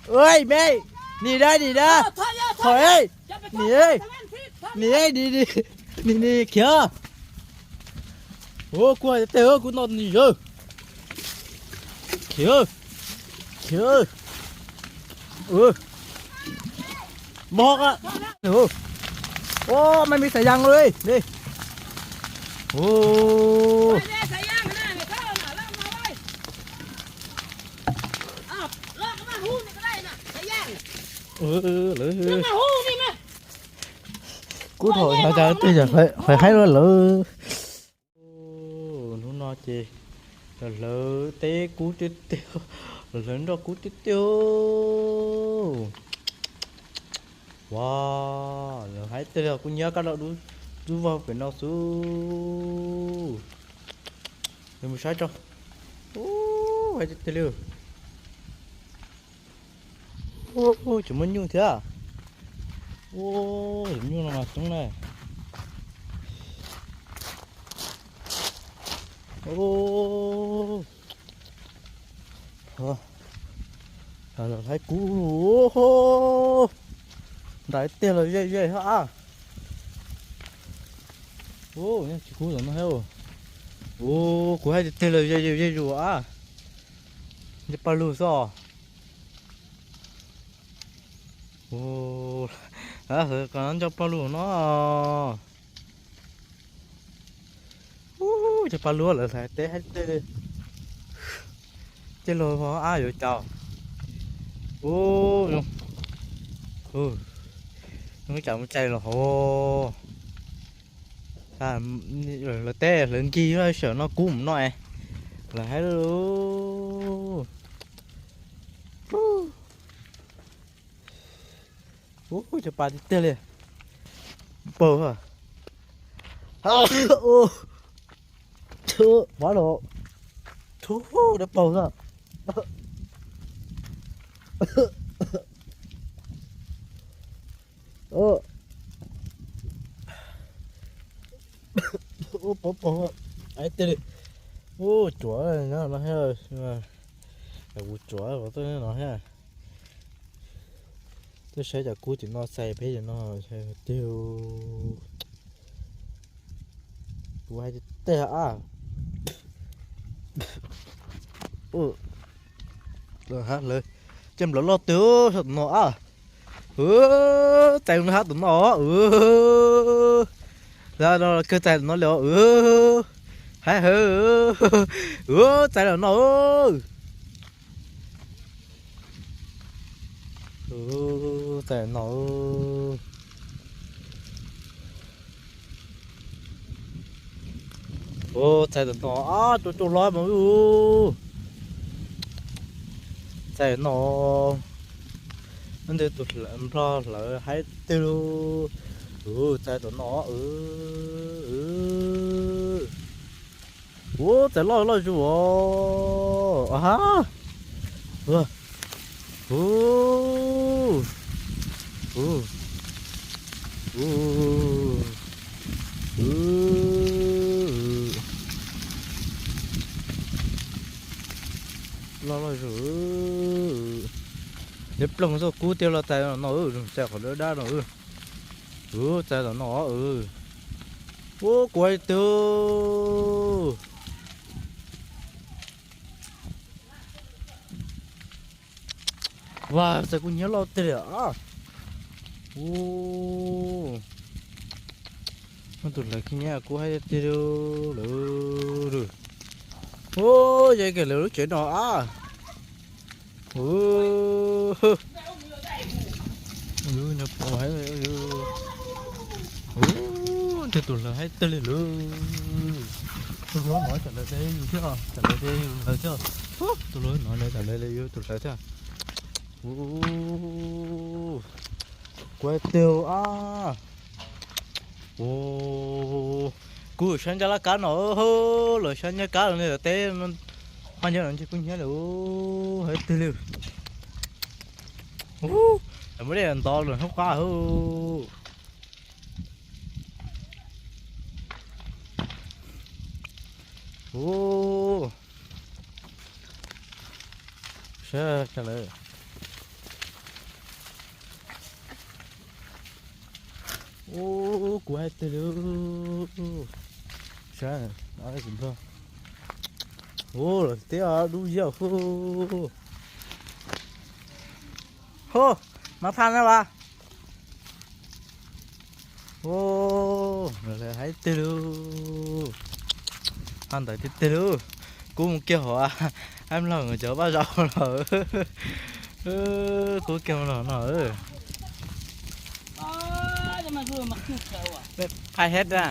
Ua me, nim da nim da, thov, nim, nim, nim, nim, nim, khiav. Ua kuv hais tiag tiag, kuv noj nim zawg. Khiav, khiav. Mog, ua, maj me xav yas li li. Lawv kub thaum no cas twb yog qhov haib lawm. Hnub no ces los hlawv teb kub tiag tiag, los hlawv nroj kub tiag tiag. Ua, lawv haib tiag li, kuv nyob kaj dab dub vog pem no xwb. Yog mus saib tso. Ua, haib tiag tiag li. Ua, tseem muaj nyuj thiab. Ua, nyuj no mas coob na. Ua, los haib kub, ntais tiag los ze ze hab. Ua, tsis kub tom no thiab. Ua, kuv haib tiag tiag los ze ze zuj zus a. Ntsej paj lug xwb. Ua, ntsej paj lug no. Ua, ntsej paj lug lawv hlais teb haib tiag. Tej laug ho ab yuav caum. Ua, nws cas mus cais los hauv. Lawv teb hlawv nkig sawm no kub mus no es. Lawv haib lawm. Ua, cov pas tiag tiag li. Paug, pov los, tub, dawb paug xwb. Ua, pov paug, haib tiag li. Ua, tsuav no thiab, kuv tsuav pov toj no thiab. Twb saib cov kub tim no xais peb tim no tiag. Kuv hais tiag tiag a. Lawv, lawv coj nplawv loj twg sab tom no a. Txais no hab tom no. Lawv no kawg txais tom no li os. Haib hawv. Txais lawm no. Txais no. Ua, txais tom no, ab, cua cua hlob mas. Txais no. Ntawd tus nplog hlawv haib tiag li. Txais tom no. Ua, txais loj loj zuj os. Loj loj zuj. Neb ploog txoj kub tiag los txais no, txais qhov dawb dawb no. Txais tom no. Ua, kuv hais tiag. Vas, txais kub hnyiab loj tiag li. Ua, tus hlawv kub hnyiab kub haib tiag lawm. Ua, yog kiag lawv lub tsev no a. Ua, tus hlawv haib tiag li lawm. Tus hlawv no tsam lawv tias yus thiab, tsam lawv tias yus hlawv thiab. Tus hlawv no tsam lawv tias yus tus hlawv thiab. Kuv hais tiag a. Ua, kuv sab ncaj laj kab no, lawv sab ncaj kab los teb, ho nyob no ntshe kuj hnyiab lawm, haib tiag li. Lawv muab dej ntov lawm hnub qab. Ua, Saib lawm. Ub, kuv hais tiag li. Saib, ub, lawv tias dub yam hu. Hu, mas phaj na vas. Ub, lawv hais tiag li. Hais ntawd tiag tiag li. Kuv mus kiag hauv, hais mloog cov vaj zaub los. Kuv kiag los no. Phaj hej a.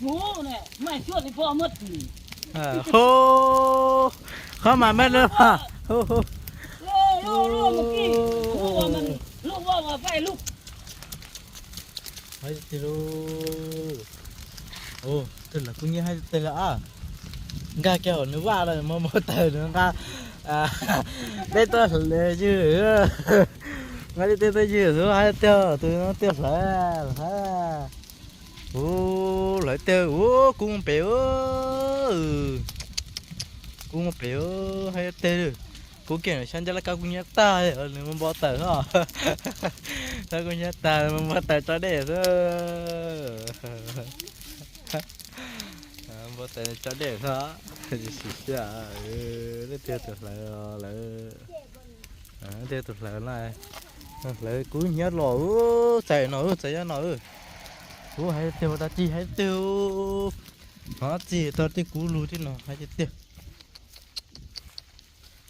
Hu, qhov mas mej lawm. Hu, hu. Hais tiag li. Tus lawv kuj nyiam hais tiag li a. Nkag kiag hauv nws vaj lawm, muab npau taws nws nqa dej tuaj hlawv ywg. Nqa dej tuaj ywg xwb, hais tiag tus no tiag hlawv, hlawv. Ub, hlawv tiag, ub, kub mus pem, kub mus pem, hais tiag. Kuv kiag xyov ncaj laj kab kuj nyiam tag, nws muab npau taws os. Kab kuj nyiam tag, muab npau taws tso dej xwb. Npau taws tso dej xwb. Sim siab, leej twg tus hlawv lawm. Leej twg tus hlawv na. Hlawv kub hnyiab los, txais no, txais nyob no. Kuv hais tiag, ua tag tsis hais tiag. Hov txij tau tej kub lug tej no hais tiag tiag.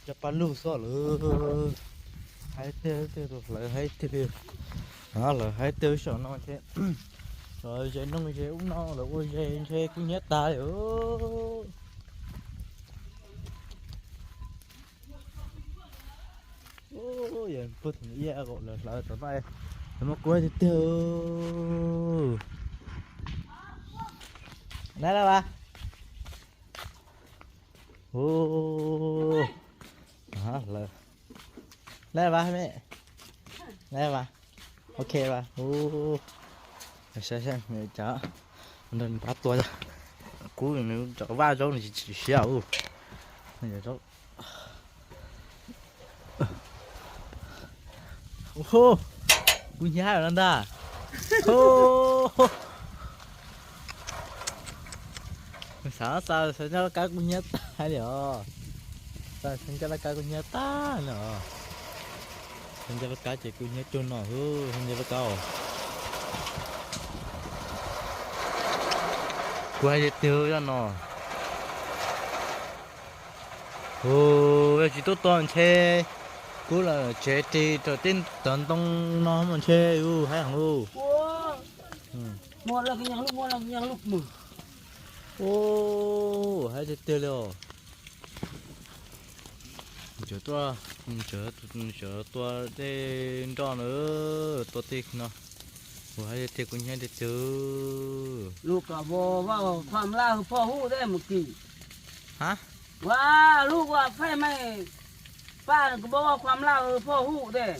Cov paj lug xwb lawm. Hais tiag tiag, tus hlawv hais tiag li. Lawv hais tiag saum no ces, lawv ze noog ze ub no lawv ua ze ntshe kuj hnyiab tag li. Yog puag thaum ib lawv hlawv tom no, lawv muab kuv tiag tiag. Nai la vas. Hu, nai la vas me, nai la vas. Ok vas. Hu, saib saib nws cov nrog nws pab tua, kuv nws cov vaj zaub nws tsis siav. Kuv hnyiab no ntag. Xav xav xav ncaj laj kab kuj hnyiab tag li os. Xav ncaj laj kab kuj hnyiab tag li os. Xav ncaj laj kab ces kuj hnyiab cuag no xwb, xav ncaj laj kab os. Kuv hais tiag tiag zoj no. Hu, yog tsis tuaj tua ntshe kuv los tsev ris rau tej tawv ntoo no mas ntshe yus hais heev ub. Hu, hais tiag tiag li os. Tseem tua tej nroj na, tua tej no. Kuv hais tiag tiag kuv hnyiab tiag tiag. Lub kab vaj khua mlaj hwj phoj huj tej mus kis. Ha? Ua lub ua phaij meej paj kab vaj khua mlaj hwj phoj huj tej.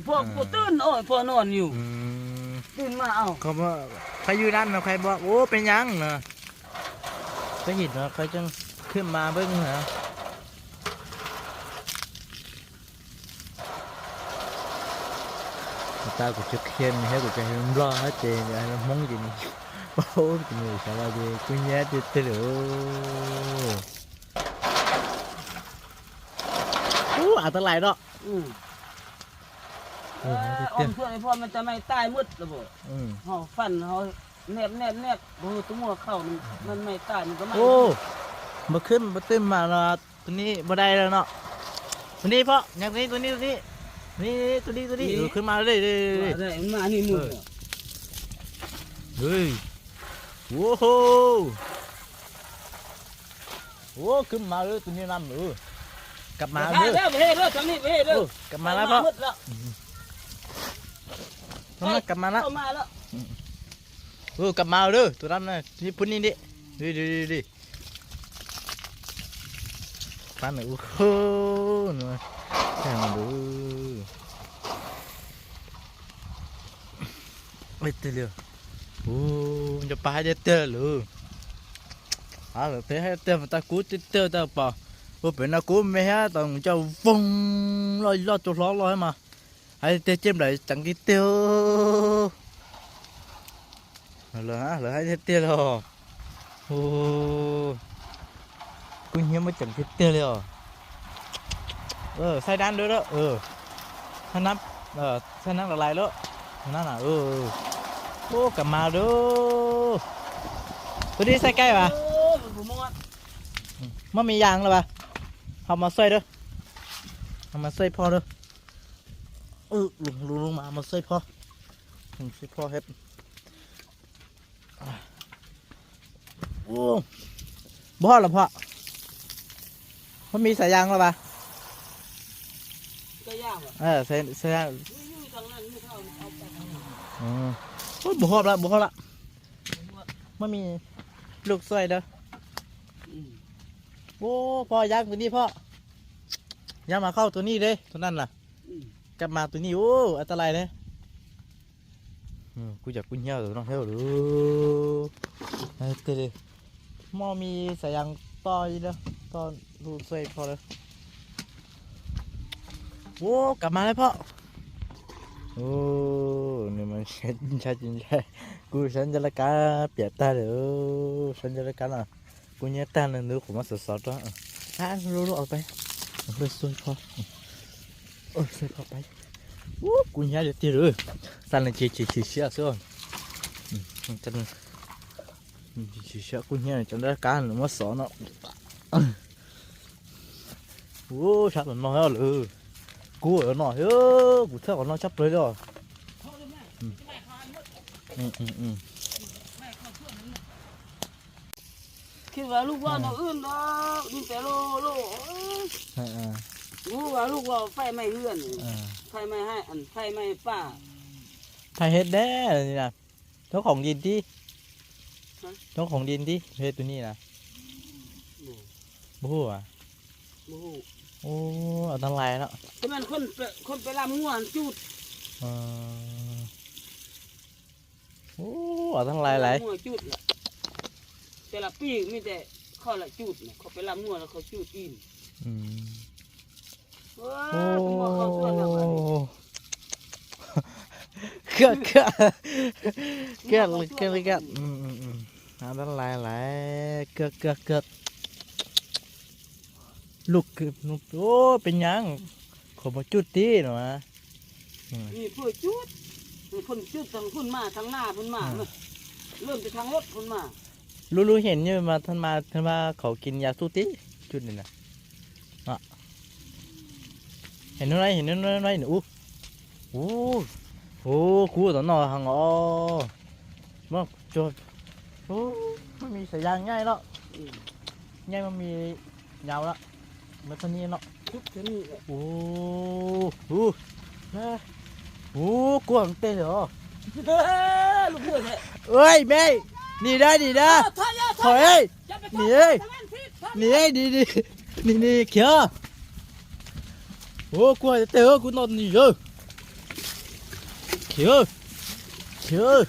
Phoj twj no, phoj no nyuj. Twj mas, phaj ywj dab no, phaj ua peb nyaab no. Peb yim no qhov tseeb khwb mas npawb na. Tau kuv tsis qhia nws thiab kuv tsis hais lus Nplog thiab ces hais lus Hmoob ces nws paub ces nws xav los ces kuv nyiam tiag tiag li. Ub, av tab lais no. Ub, npawg khwb npawg twb mas no, tus ni npawg dai lawm no. Tus ni pom, nyag tus ni, tus ni, tus ni. Tus ni, tus ni, tus ni, khwb mas li. Ua, khwb mas li tus ni nam. Kab mas li. Kab mas lawm pom. Kab mas lawm. Kab mas lawm tus nam na, pub ni li. Li, li, li, li. Pab nws ua, nws, ua tiag li. Ub, nco pab hais tiag tiag lawm. Lawv peb hais tiag mas tau kub tiag tiag tau pom. Ua pem no kuv me hab tau mus coj voog loj loj cua hlob loj hab mas. Hais tiag cem lawm ceev tiag tiag. Lawv hais tiag tiag li os. Kub hnyiab muab ceev tiag tiag li os. Saib dab lub, saib nab lais lub. Ub, kab mas lub. Tus dib saib kaib vas. Muab me yas lawm vas. Ho mas xuaij lawm. Ho mas xuaij phoj lawm. Lub mas mas xuaij phoj. Xuaij phoj hab. Npua hoj los phoj. Muab me xav yas lawm vas. Npua hoj lawm, npua hoj lawm. Muab me lub xuaij lawm. Ub, phoj yab tus nij phoj. Yab mas khauj tus nij li tus naj na. Kab mas tus nij ub, a ta lais li. Kuv cov kub hnyiab no thiab lawm. Muaj me xav yas toj ib lub, toj lub xuaij phoj lawm. Ub, kab mas li phoj. Nws mas ntshai ntshai, kuv sawv ntawm laj kab piam tag lawm, sawv ntawm laj kab no. Kuv nyiam tag nws ntub qhov muab xov xov rau. Lub lub au peb, lub xuaij phoj, xuaij phoj peb. Ub, kuv hnyiab tiag tiag lawm, xa nws ces chim chim siab xwb. Chim chim siab kuv hnyiab cov nrab kab nws muab xov no. Ub, sab los no lawm. Kuv no, kuv txhawj qhov no tshaj plaws li os. Khi vào lúc qua nó ươn đó, đi té lô lô. Ngủ vào lúc qua phải mày hươn, phải mày hai ăn, phải mày pả. Thay hết đấy. Thốt khổng nhìn đi. Hả? Thốt khổng nhìn đi. Thế tụi nhi là. Ồ. Bố hù à? Bố hù. Ồ, ở tầng này đó. Thế mà không phải, không phải làm ngủ ăn chút. Ờ. Ú, ua tau lais lais. Ces lawv pib me ntsis kho lawm cub, kho peb laj muag los kho cub ib. Kawg kawg kawg kawg. Ua tau lais lais, kawg kawg kawg. Lub, peb nyaab khuv muaj cub tib no. Lub lub heev nyuj mas tha mas khuv kis yas tub tib cub li na. Heev no, heev no, ub, ub, kub tom no heev os. Muaj me xav yas nyaij los, nyaij muaj me yas los, muaj txog nij no. Ub, kub heev tej os. Ua me, nim da nim da, thov, nim, nim, nim, nim, nim khiav. Ua kub heev tej, kub no nim yawg. Khiav, khiav.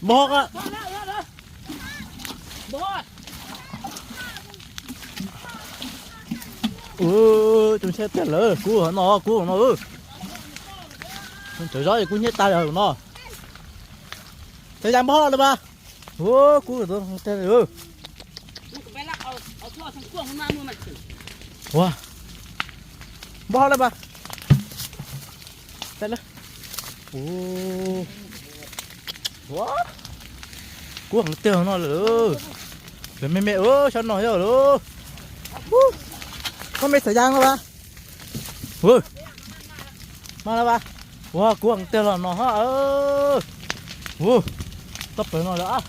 Npog, tus ntshe tiag lawm, kub no, kub no. Tsav zov kub nyiab tag lawm no. Txhais yas npog lawm mas. Ua kub tiag. Ua, npog lawm mas. Ua, kub heev tiag no lawm. Lawv me me ua xyov no yog lawm. Koj me xav yas no mas. Mas lawm mas. Ua kub heev tiag los no hos. Ua, toj plaws no lawm.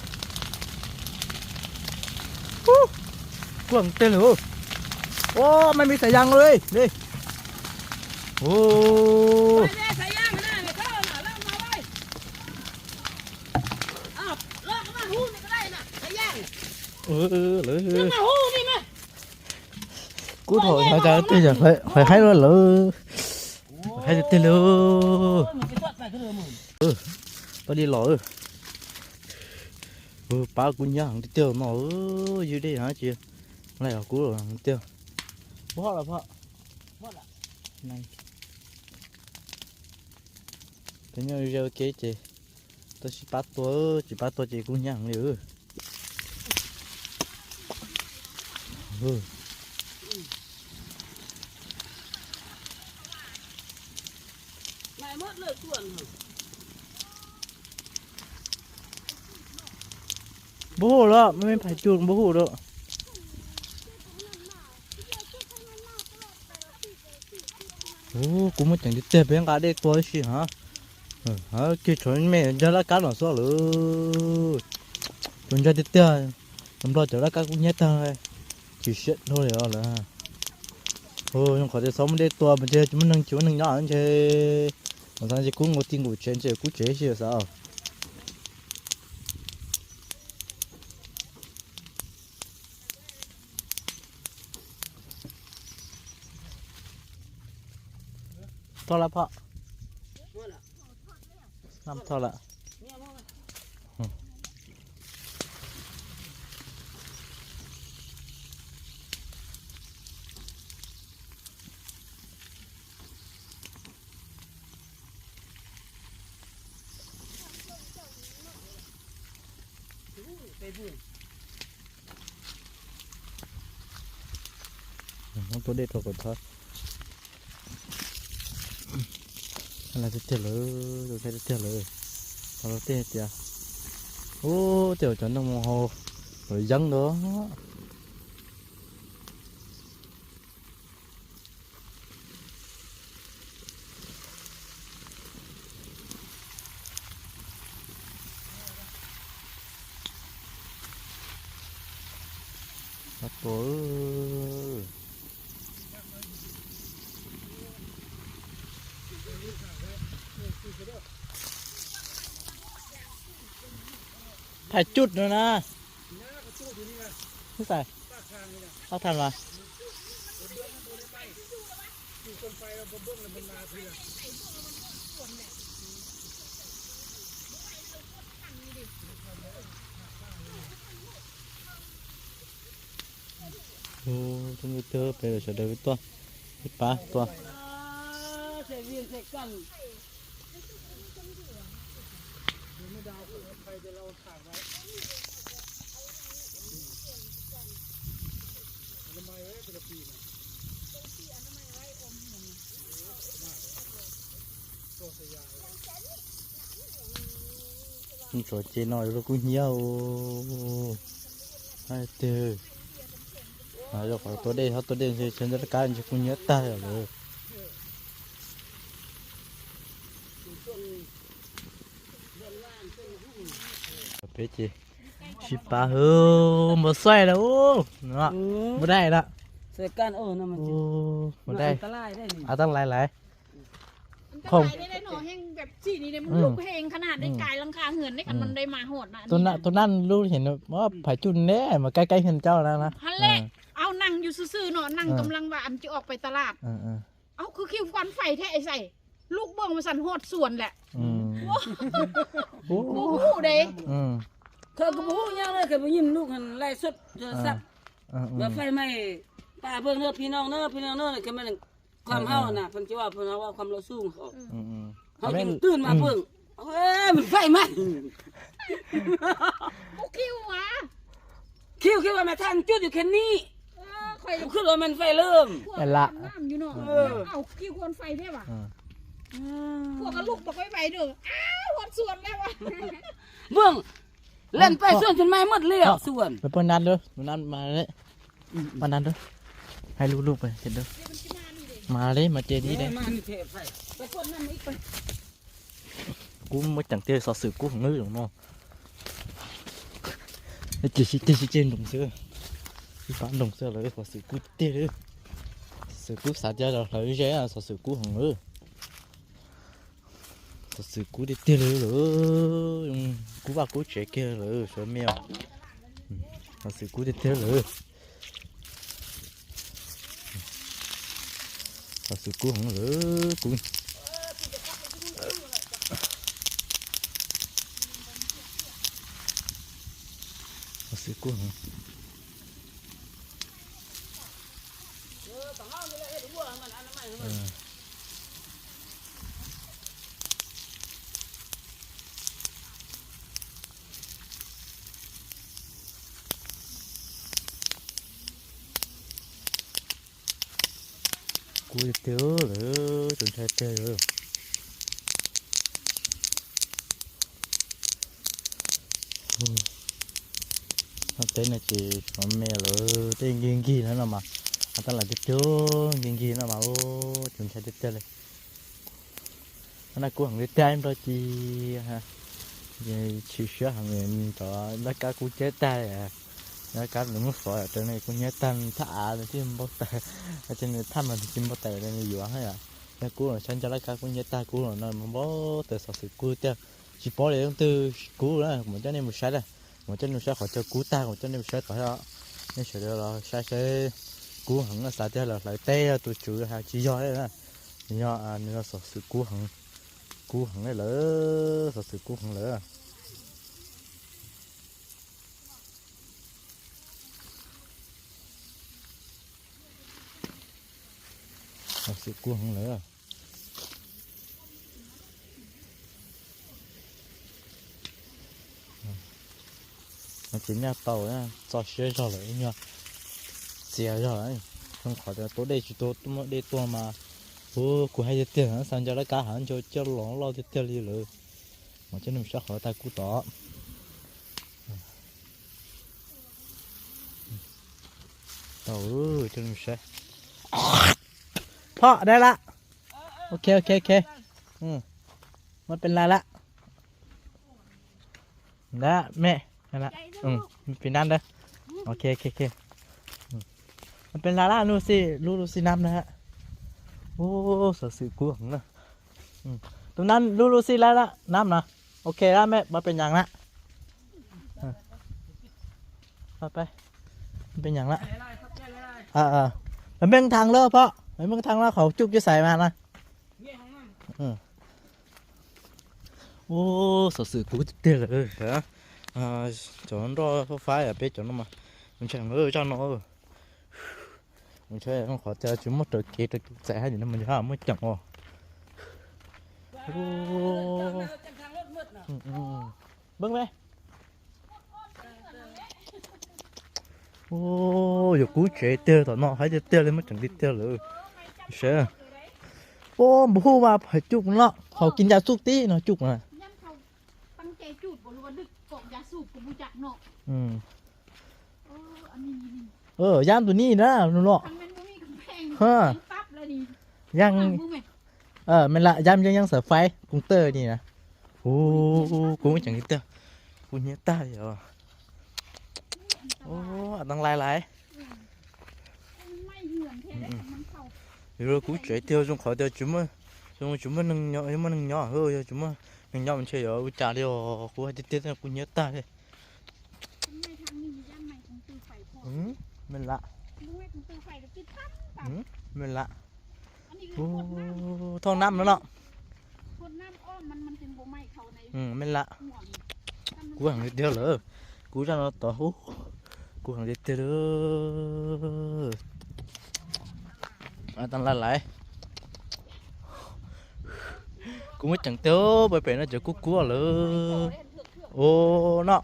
Kub heev tiag lawm. Ua, maj me xav yas li li. Kub thaum no cas twg yog hais haib lawm. Haib tiag tiag li. Pab li los. Pab kuv hnyiab heev tiag tiag no, ywg dej hab tsis laij kuv heev tiag. Puas hoj los phom? Peb nyob ze ua ke ces tau sib pab tua, tsis pab tua ces kuv hnyiab heev li. Npau hu lawm, mej phais cug npau hu lawm. Kuv muaj ceem tiag tiag peb nqa dej tua ib si hab. Kiag tshuav mej ncaig laj kab no xwb lawm. Tus ncaig tiag tiag, tus nplog cov laj kab kuj hnyiab tag, tsis siab dhau li os lawm. Zoo qhov tias xyov muaj dej tua mas ntshe tsis muaj neeg, tsis muaj neeg nyob ntshe. Mas xav ntshe kuj nkaus tij nkaus tsev, ntshe kuj tsev si xav. Thoj lawm phom. Nam thoj lawm. Tua dej rau kom thov. Lawv tiag tiag lawm, tiag tiag lawm. Los tej tias, ub, tej cov neeg mus haus lawv yeeb ntawd. Phais cug no na. Ub, tag mas. Ub, tub ntuj twg peb sawv daws tuaj ib pab tuaj. Tsuav ces no yuav luag kuj hnyiab ua. Hais tias yog qhov tua dej, ho tua dej ntshe tsis nco kab ntshe kuj hnyiab tag lawm. Peb ces sib pab hwb, npau xuaij lawm ub. Npau dai lawm. Npau dai. Ab, tab lais lais. Khoom. ตัวนั้นตัวนั้นรู้เห็นว่าผายจุดเนี่ยมาใกล้ๆเฮือนเจ้าแล้วนะ เอานั่งอยู่ซื่อๆเนาะ นั่งกำลังว่าอันจะออกไปตลาด เอาคือคิวควันไฟแท้ไอ้ใส่ ลูกเบิ่งมาสั่นฮอดสวนแหละ บ่ฮู้เด้ ข้อยก็บ่ฮู้หยังเลย ข้อยไปยินลูกหั่นไลฟ์สดโทรศัพท์ ว่าไฟไหม้ ป้าเบิ่งเด้อพี่น้องเด้อ พี่น้องเด้อ ก็แม่นความเฮาหั่นน่ะ เพิ่นสิว่าเพิ่นว่าความเราสูงเขา เฮาจึงตื่นมาเบิ่ง เอ้ย มันไฟไหม้ บ่คิวหวา คิวคิดว่าแม่ท่านจุดอยู่แค่นี้ เออ ข้อย บ่คิดว่ามันไฟเริ่ม พวก นั่นละ น้ำอยู่เนาะ เออ เอ้า คิวควันไฟแท้หวา เออ พวกก็ลุกบอกไวๆเด้อ อ้าว ฮอดสวนแล้ววะ เบิ่ง เล่นไปสวนจนไหม้หมดเลยอ่ะ สวน ไปเปิดนัดเด้อ นัดมาเลย มานัดเด้อ ให้ลูกๆไปเห็นเด้อ มาเลย มาเจอที่เลย มานี่เทไฟ ไปเปิดนั่นอีกไป Kuv muaj ceem tiag, xov xwm kub heev no. Ces sib ceg sib ceg nroos xwb, sib pab nroos xwb lawm, xov xwm kub tiag li. Xov xwm kub xav tias los hlawv ze, xov xwm kub heev lawm. Xov xwm kub tiag tiag li lawm, kub vaj kub tsev kiag lawm, suav me os. Xov xwm kub tiag tiag lawm. Xov xwm kub heev lawm, kub. Xwm kub heev. Kub tiag tiag lawm, tsuas ntshai tiag lawm. Nyob teb no ces tshuav me lawm, tej nkig nkig no mas, tab lawm tiag tiag, nkig nkig no mas, tsuas ntshai tiag tiag li. Naj kub heev li tiag nrog ci, tshwm siab heev, cov laj kab kub nyiab tag, laj kab nws muab xov rau ne kub nyiab tag, thaj av nws tij npau taws, ces nws thaj mas nws tsis npau taws nws yuav. Naj kub los saib nco laj kab kub nyiab tag, kub los no npau taws, xov xwm kub tiag. Tsis paub li leej twg kub na, kuv mam coj nej mus saib na, kuv mam coj nej mus saib qhov chaw kub tag, kuv mam coj nej mus saib tod. Nej sawv daws los saib saib, kub heev, xav tias los hlawv teb tus tswv, tsis yog na, yog nws yog xov xwm kub heev, kub heev lawm, xov xwm kub heev lawm. Xov xwm kub heev lawm. No ces nyaj tau, txo siab zog lawm, nyuag txias zog lawm. Zoo qhov tias tua dej tsis tau, muaj dej tuaj mas, ua kuv hais tiag tiag, xav nco laj kab hav nco coj los loj tiag tiag li lawm. Mam coj nej mus saib qhov tag kub tod. Tau, coj nej mus saib. Phoj, dai lawm. Ok, ok, ok. Mas pes lais lawm. Dab me, pis nab ntawd. Ok, ok, ok. Mas pes lais lawm, lub xij, lub lub xij nab na. Ub, xov xwm kub heev na. Tus nab lub lub xij lawm, nab no. Ok lawm me, mas pes nyees lawm. Peb nyees lawm. Lawv meej thas lawm pog, lawv meej thas lawm, qhov cuj kiag xaiv mas na. Ub, xov xwm kub tiag tiag lawm. Cov nroj faib faib peb cov no mas, ntshai zaj no. Ntshai zoo qhov tias tsis muaj raws kev raws kev txais hab no mas yog muaj ceem os. Ub, yog kub tsev tiag tom no hais tiag tiag li, muaj ceem tiag tiag lawm. Saib, ub, npua hu mas phav cuj no, haus kis ncas xuj tib no cuj na. Yam tus nij na nus los. Yam, me lam yam yeej yeej xav faib koos tawj ni na. Ub, kub ceem tiag, kub hnyiab tag li os. Ub, tau lais lais. Yog kub tsev tiag zoo qhov tias tsis muaj, tsis muaj neeg nyob, muaj neeg nyob, yog tsis muaj neeg nyob mas ntshe yuav ua cas li os, kub hais tiag tiag kub hnyiab tag li. Me lam, me lam. Thooj nab no no. Me lam. Kub heev tiag tiag lawm. Kub zaj no tod, kub heev tiag tiag lawm. Tau lais lais. Kub muaj ceem tiag, pem pem no cov kub kub lawm. Ub no.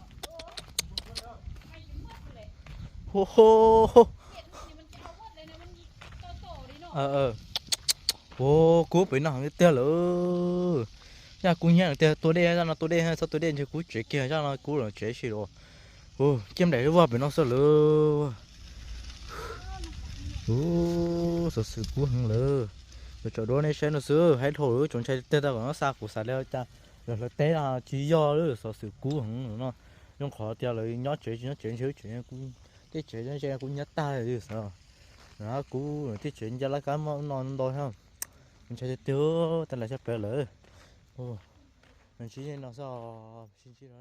Ub, kub pem no heev tiag lawm. Yog kub hnyiab tiag, tua dej zaj no, tua dej, txhob tua dej ntshe kub tsev kiag, zaj no kub los tsev si lawm. Ub, ciaj nplaim lub vaj pem no xwb lawm. Ub, xov xwm kub heev lawm. Yuav tso duab nej saib no xwb, hais dhau lawm, tsuas ntshai tiag tag kom no xa kuv xav li cas. Yog hlawv teb no tsis yog lawm, xov xwm kub heev no. Zoo qhov tias lawv nyob tsev tsis nyob tsev, ntshe tsev, tej tsev ntshe kub hnyiab tag li xwb. Kub tej tsev nce laj kab muaj no ntau thiab. Ntshai tiag tiag, tau lais tshaj plaws lawm. Sib ntsib no xwb, sib ntsib no.